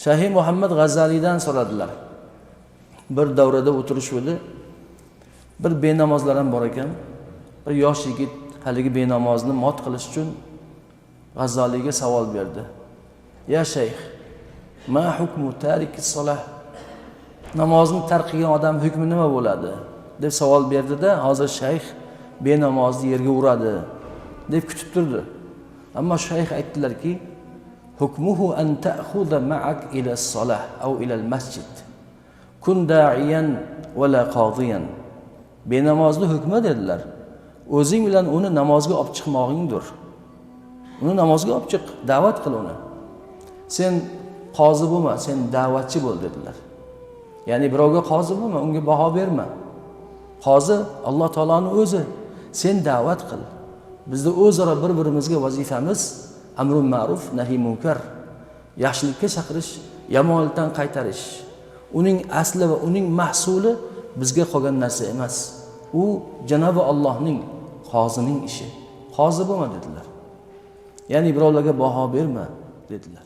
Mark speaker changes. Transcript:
Speaker 1: Shayx Muhammad G'azzaliydan so'radilar. Bir davrada o'tirishuvdi. Bir benamozlar ham bor ekan. Bir yosh yigit haligi benamozni mot qilish uchun G'azzoliyga savol berdi. Ya shayx, ma hukmu tariki solah? Namozni tark qilgan odam hukmi nima bo'ladi? Deb savol berdida, hozir shayx benamozni yerga uradi deb kutib turdi. Ammo shayx aytdilarki, hukmuhu an ta'khudha ma'ak ila as-salah aw ila al-masjid. Kun da'iyan va la qodiyan. Benamozni hukmi dedilar. O'zing bilan uni namozga olib chiqmog'ingdir. Uni namozga olib chiq, da'vat qil uni. Sen qozi bo'lma, sen da'vatchi bo'l dedilar. Ya'ni birovga qozi bo'lma, unga baho berma. Qozi Alloh taoloning o'zi. Sen da'vat qil. Bizni o'zaro bir-birimizga vazifamiz amrul ma'ruf, nahiy munkar. Yaxshilikka chaqirish, yomonlikdan qaytarish. Uning asli va uning mahsuli bizga qolgan narsa emas. U Janobi Allohning, qozining ishi. Qozi bo'lma dedilar. Ya'ni birovlarga baho berma dedilar.